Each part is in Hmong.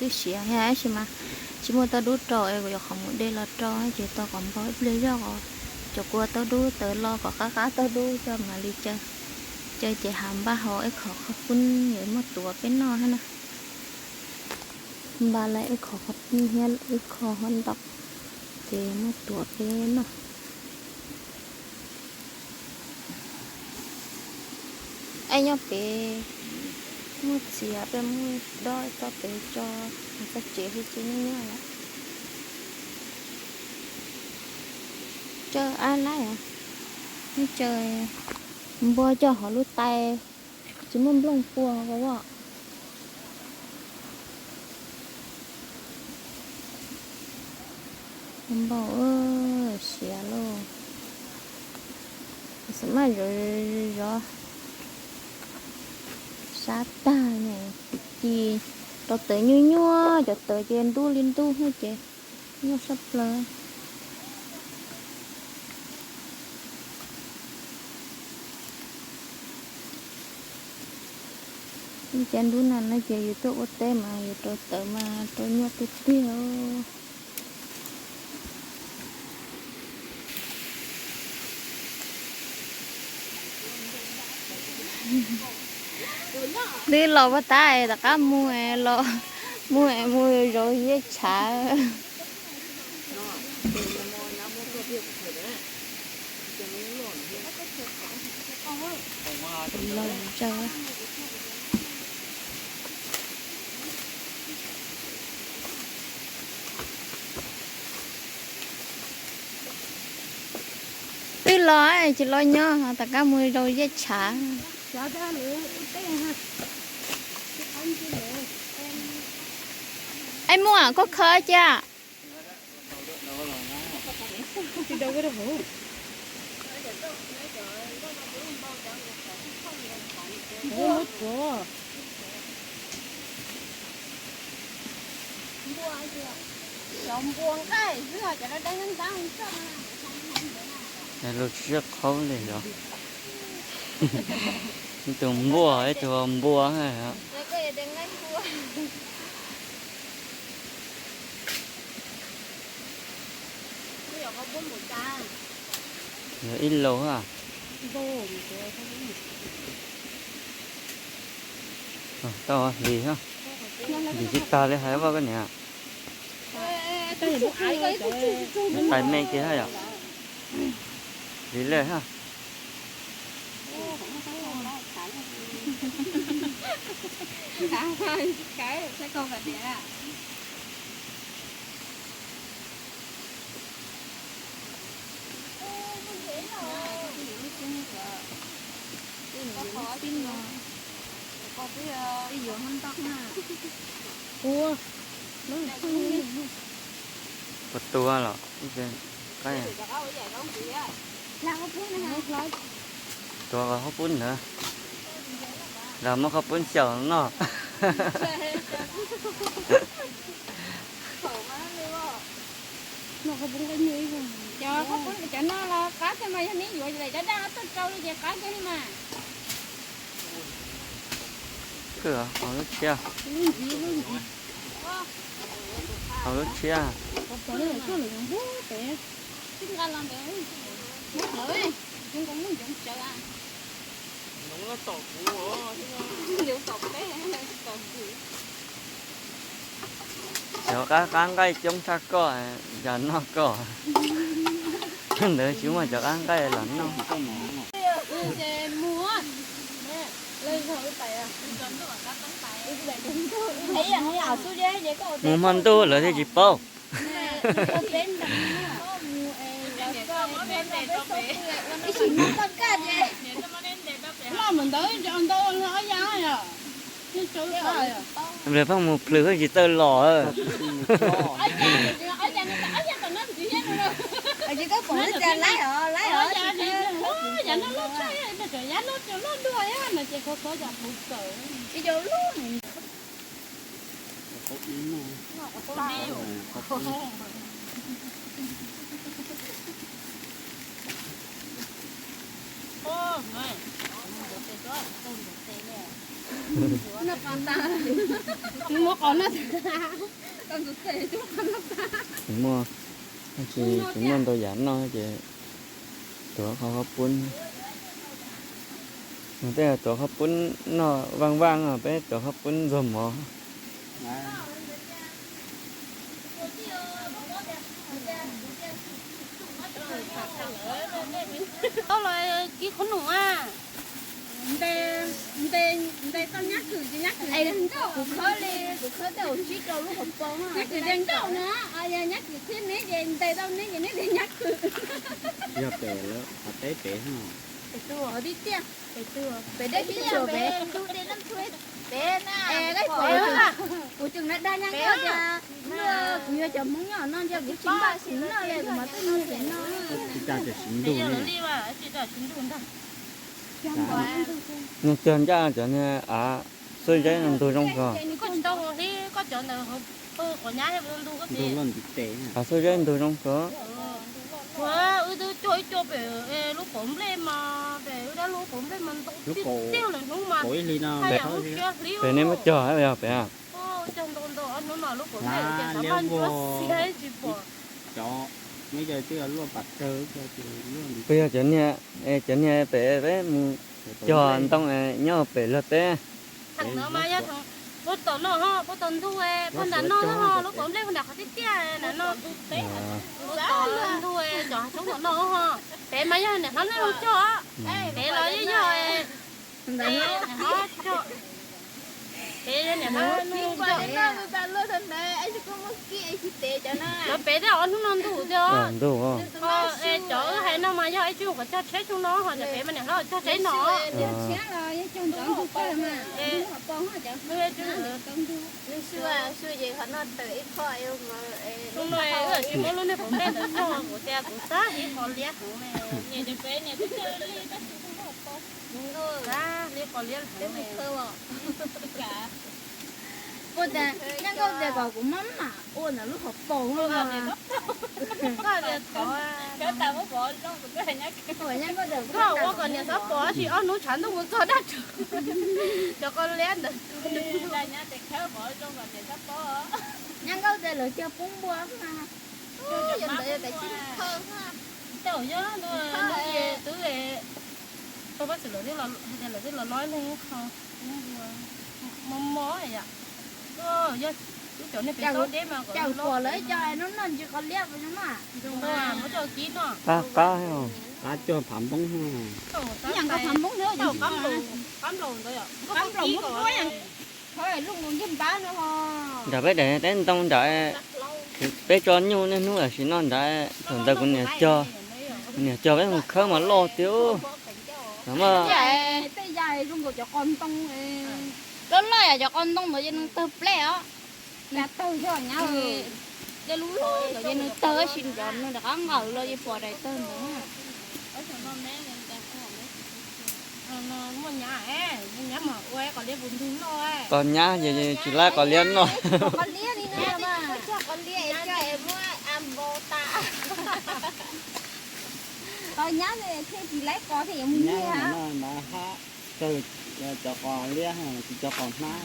Siav thiab tab sis mas tsis muaj tauj dub rau es kuv yuav qhov mus de los rau ces tau kom npau ib pliag zog os. Cov kua tauj dub tawm los kom qab qab tauj dub coj mam li caw. Caw ces hav npaj hauv ib qho qhov pub yuav muab tuav peb noj thiab na. Npaj lawm ib qho qhov pub thiab ib qho hov ntaum ces muab tuav peb noj. Es nyob pem muaj txiv peb muab dob txoj pem tso, txoj tsev thiab ces nyob nyob lawm. Caw ab laib, caw npua coj hauv lub tais, tsis muaj nplooj puag os. Npau, siav lauj. Xam maj zov zov, sab tag ne. Ci rau tawv nyuaj nyuaj, cov tawv ces ntub li ntub thiab ces nyuaj sab plaws. Ib cov ntub no no ces yus tuaj ua teb mas yus rau tawv mas rau nyuaj tiag tiag. Twb los puag ta es tom qab mus los, mus mus zov zeb tshav. Twb los tsis los nyob, tom qab mus zov zeb tshav. Es muaj koj khaws cia. Lub siab qhaub li os. Ib tug npua, ib tug npua. Yog ib lauj a. Tau hlis, hlis tsis tag li hais vaj koj niam. Tais me kiag yom. Hlis lej ha. Puas tua los ib ce qaib. Tua qhov pub ntawd, los muab qhov pub xyaum noj. Cov no los qab kawg mas yog neb yuav lawm dab dab tuaj rau li ces qab kawg li mas. Kawg, hauv lub tshiab. Hauv lub tshiab. Cov qab qab nqaij coob tshaj koj, yog noj koj. Ntawd tsis muaj cov qab nqaij los noj. Mus hmo ntuj lawv thiaj tsis paub. Lawv pheej mus plhws thiaj tsis txawj los. Muaj qos noj tag. Tsis muaj, tsis muaj ntau yam noj ces tuav qhov qhov pub. Tej tuav qhov pub noj vaj vaj, peb tuav qhov pub ntxuag mov. Tau los kib qhov num a. Ntes tau nyab khwm ces nyab khwm, kuv khawb li, kuv khawb tej uas tsib rau lub hauv paus, nyab khwm ntes ntau no, yog nyab khwm thiab neb ces ntes tau neb ces neb tias nyab khwm. Yog pem lawv qhov teb pem no. Pem tib tiaj, pem dej tib tsuas pem. Pem na, kuv tseem dag nyab nkauj tias kuv yog cov Hmoob nyob no ntsia kuv tsis npaj kuv noj li kuv mam tuaj nyiag pem no. Tsis tas tam sim ntug li. Niag cog ncaj cov niag av xub zeb no ntug zoo kawg. Koj tsis tau hlib koj cov ntawd, qhov nyab ntug koj tis. Av xub zeb ntug zoo kawg. Wb twb cuag ib cuag pem lub kaum nplej mas, pem wb dab lub kaum nplej mas ntau tiag tiag lawm hnub mas. Pem nej muab cog yog pem. Cog ntau ntau ob hnub no lub kaum nplej ces xav maj ntsuab xiab tsis pom. Puas yog cov niag, cov niag pem peb mus cog ntoo nyob pem luag teb? Theem no mas yog theem puag tom no ho, puag tom ntug, puag nram no ho, lub kaum nplej puag nram qhov tiaj tiaj nram no. Puag tom ntug cov hav xyoob tom no ho. Pem mas yog niam hlob nej mus cog, pem los yeej yog niam hlob cog. Pem niam hlob cog. Cov pem tej ob hnub no ntug thiab. Ntug. Cov wb hais no mas yog ib tug kom cog tsheb xyoo no ho, cov pem mas niam hlob cog tsheb no. Xyoo no wb tsis muab lub niag pom nplej ntawd cog, kuv tias kuv xav hlib qos liab heev ne. Xav hlib qos liab heev ne. Puas tas nyab nkauj tias kom kuv maj mam ua ntawm lub hauv paus no. Koj ua kom niam xav pom, tab sis ob hnub tshav ntuj mus txog dab tsi cov qos liab ntawd. Nyab nkauj tias lawv cog poob npua. Yog ntawd yog tas tsis khaw. Tej zaum yog ntawd twb, tau pab xwm lawv twb los, hais tias lawv twb los lob leeg qho, mob mob yom. Yog twb cov niag pem tsob deb mas kom pom lawv cov no noj ntsis qos liab zoo na. Muab coj kib no. Qab qab, qab cog phav npoob. Qab nplaum ntawd yom, qab nplaum. Nram peb daim teb ntoo nram, peb tso nyuj niaj hnub tam sim no nram, thaum ntawd kuv niam cog, kuv niam cog peb mus khawb mas loj tiag. Tej yam zoo nkaus cov qos ntoo, loj loj yam cov qos ntoo ntawd ces nws tawg pleb os. Tej lub loj ntawd ces nws tawg tab sis cov nws rov qab nqawm los ces pom daim tawg ntawd. Muaj nyab, nyab mas ua qos liab puv ntug noj. Qos nyab ces tsis laib qos liab noj. Qos liab li no, qos liab es cog es muab a npau tas. Qos nyab thiaj tsis laib qos thiaj yuav mus nyiag. Tawg cov qos liab, tsis cov qos hnab.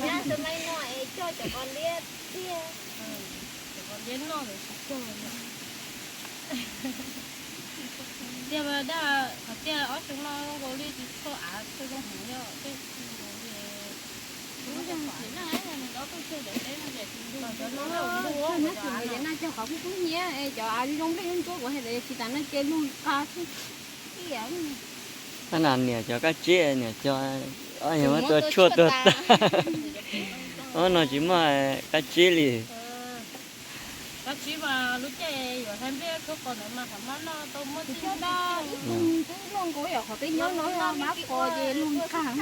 Nyab tus maij no es cog cov qos liab tiag. Cov qos liab noj lawm tsis cog. Tiag mas dag qhov tiag ob xyoo no zoo nkaus li tsis tshua av tshua zoo heev yom, tej xyoo nkaus li lub zoo tsis noj, nws dob tuj tuj cov teb no ces tsis ntuj, cov no noj ntuj. Noj cog qhov kub kub hnyiab, cov av zoo nplej ntsuab kuv hais tias tsis tas no ces lug qas xwb. Ab, niam cog kab tsib, niam cog, ob yog muab tua tshuaj tuag tag. Ob no tsis muaj kab tsib li. Kab tsib mas lub caij yuav hlais nplej khawb qos ntawd mas qhov mab noj tau muaj txij. Ib tug twb luaj nkaus yom, qhov peb nyob no mab qos ces lug qas.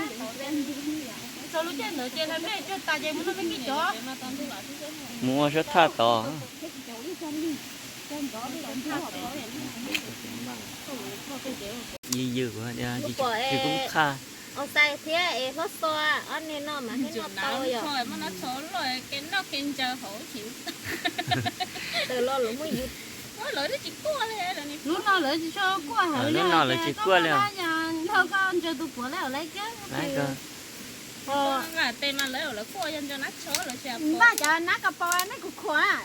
Txog lub caij ntawd ces hlais nplej tshuaj tas ces mus noj nplej kib cov. Mus ua suab thaj tod. Yws yws, tsis kub qha. Os xais thiab es hlob xo, ob niag no mas thiaj noj tau yom. Tawm los lawv muab yus. Hnub no lawv tsis tshua kuaj heev li, hnub no lawv tsis kuaj li. Nrog koj ntsaws tus puav lawm lawv kawg. Nqa tes mas lawv lawv kuj yog nco nab tsho lawv xyas. Npaj cov nab ka pau neb kuv khuam.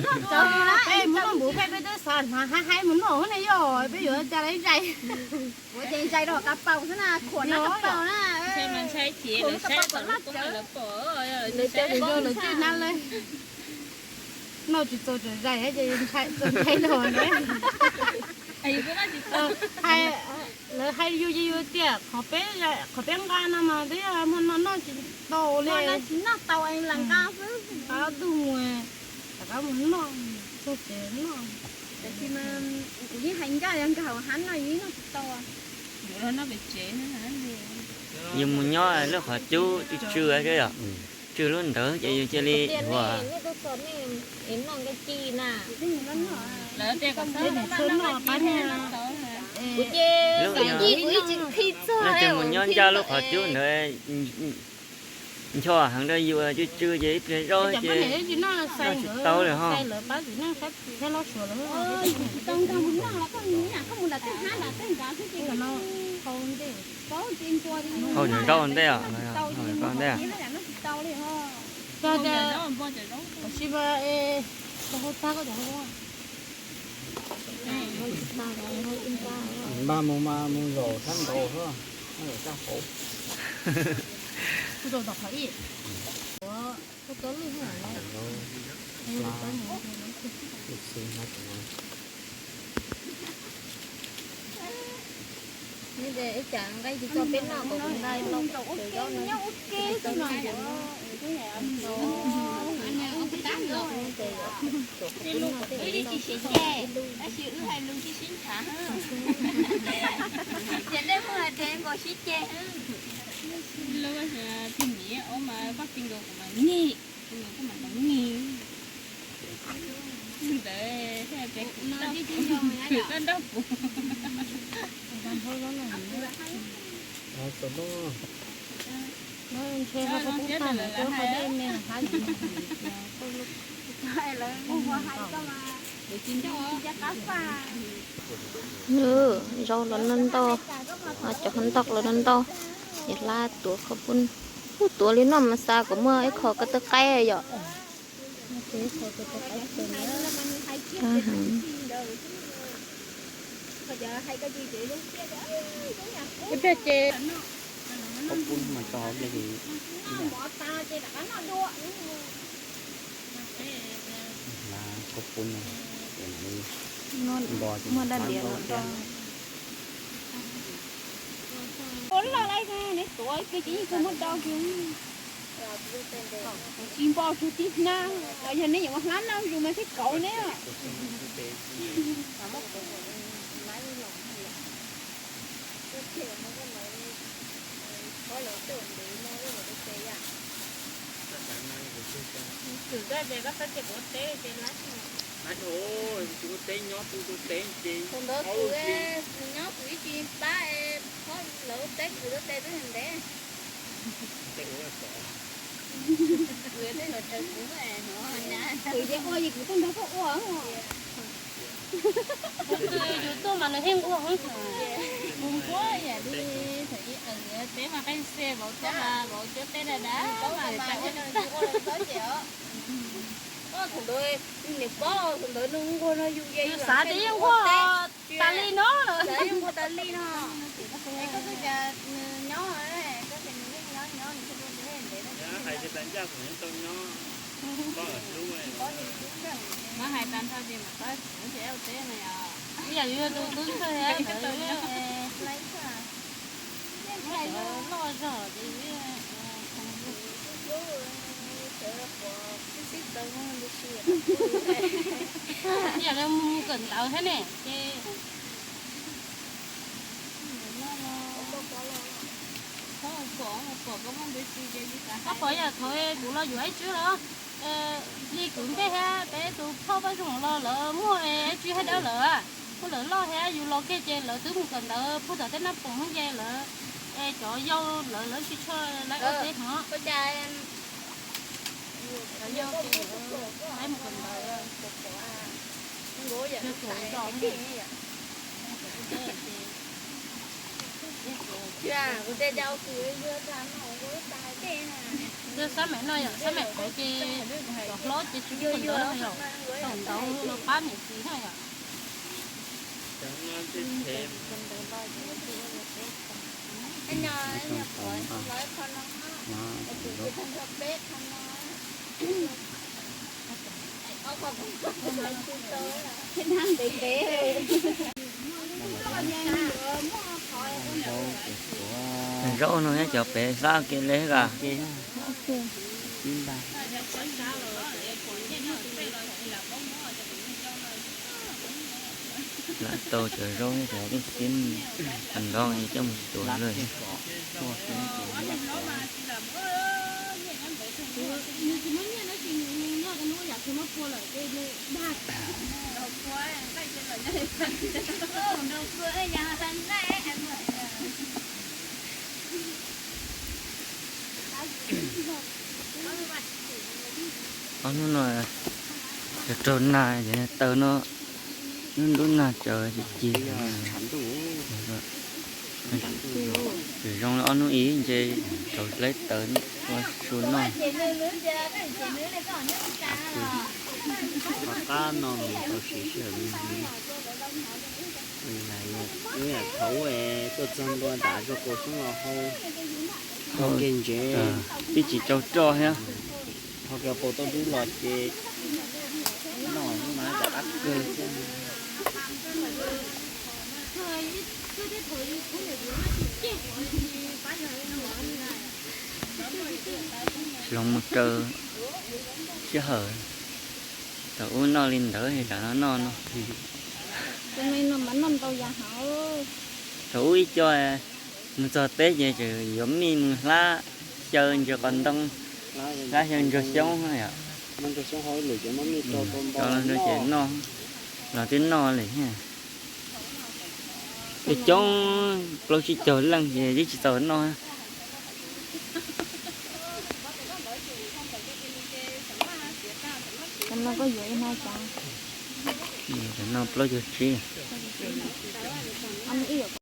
Noj cov na, peb mus noj npuv peb, peb twb xav hnav haib haib mus noj ne, yog peb yuav ua cas lawv zais. Ua ces zais rau ka pau xwb na, khuam nab ka pau na. Ntshai mas ntshai ces lawv saib tau lub koob lawv pom, lawv coj lawv coj nab lawm. Noj tsis txaus tseem zais ces ntshai txaus ntshai rau ne. Lawv hais yus ces yus tias qhov peb nqa no mas twb yog hmo no noj tsis tau li. Tsis noj tau es lam nqa xwb. Qab tug mus, rov qab mus noj, txog tsev noj. Tab sis mas kuv yeej hais ncaj nkag hauv hab no yus yeej noj tsis tau. Yus mus nyob lub qhov cub tsw tsw yom, tsw lub ntawd ces yus cia li huam. Lawv tias mus nyob ncaj lub qhov cub ntawd, ncho heev rau yus, tsw tsw ces ib pliag zaub ces noj tsis tau lawm ho. Hau cov zaub ntej os, hau cov zaub ntej os. Npaj mus mas mus zaum sab nraud xwb, sab hauv. Nyob ua ke xwb no. Wb tsis sib ceg, tab sis wb hais lus tsis sib ntshav. Ces nej muaj hais tias nkaus sib ceg. Lub tig miv ob mas koj ti nkaus kuv mas nig, ti nkaus koj mas nig. Ntawd thiaj tias khwv koj nrog kuv. Nws zaub los noj ntau, cov hluas nraug los noj ntau, niam hlob tuav kho pub, kuj tuav li no mas xav kom muaj ib qho ko taw qaib yom. Ib pliag ces muaj dab liam los rau. Ua loj lawm, neb tuav kiag ces yeej kawg muab do kiag. Tsis npau tsuag tib hnab, yog neb yuav ua hlab noj zus mas thiaj kauv neb. Khwv koj ces koj txhob cia kuv ua teb ces lab tsis ua teb nyob tu tu teb ces thaum ntawd kuv nyob kuv ib tsis pab, lawv ua teb kuv ua teb twb ntev. Kuv yeej ua ces kuv tuaj nrog koj ua. Yus tuaj mas nws thiaj nquag hoob. Mus nquag ib yam li thaum ub peb mas qee xe vauv tuaj mas vauv cuab teb dab dab mas tau. Thaum ntawd niam pob thaum ntawd nws nquag no yus ces yus xav tias yeej nquag tas li no, xav yeej nquag tas li no. Es koj twb cas nws nyob, koj tias nws yeej nyob nyob nws thiaj ua ntev ntev no. Hais tias tas ncaj kuv yeej tau nyob. Mas hais tas nrho ces mam qab kuv ces ua teb no yom. Ib yam li tus tub ntxawg thiab ntawd, loj zog ces ib yam li mus kawm ntawv thiab ne ces Koj pom yam thaum kuv los yuav ib tswb los, li kwv nplej thiab peb tus phauj Paj Zoo los lawv muaj ib tswb hais dawb lawm, muaj lawv loj thiab yus los kiag ces lawv twb mus kawm ntawv puag tom tej Naj Poos ces lawv, cov yau lawv lawv tsis tshua lawv ua teb hov. Cov yau ces lawv mus kawm ntawv, yog tus zos ces, yog tus Sab me no yom, sab me qauv ces cov hlob ces tsis pub ntawd yom, tau ntawd los pab niam txiv na yom. Zaub no nyob cov pem xab ke le ka. Lam tau cov zaub cov leej xib, nrog coj mus tuav lawm. Ob hnub no cov raug nag ces taw no, hnub ntuj nag tsaws ci ci. Tsis zoo li ob hnub ib ntse raug dlaib taws ua su noj. Qab no mus tau siv sij hawm me ntsis. Lub yam thaum tuaj txog ntua nram zos Kaus Xyoob los hau, hau kev ntsev, twb tsis tsaus roj thiab. Hau kev paus tau dub los ces noj mas rov qab kawg thiab. Hloov mus raws sij hawm, thaum ub noj li ntawd tsam no noj no. Thaum ub ib co mus txog teb ces tseem yuav mij mus hlab xyaw ntsaws qos ntoo, hlab xyaw ntsaws xyoob yom. Cov no ces noj los twb noj lawm thiab. Coob coob plaub tsib caug leej ces twb tsis txaus noj. Cov no plaub caug tsib.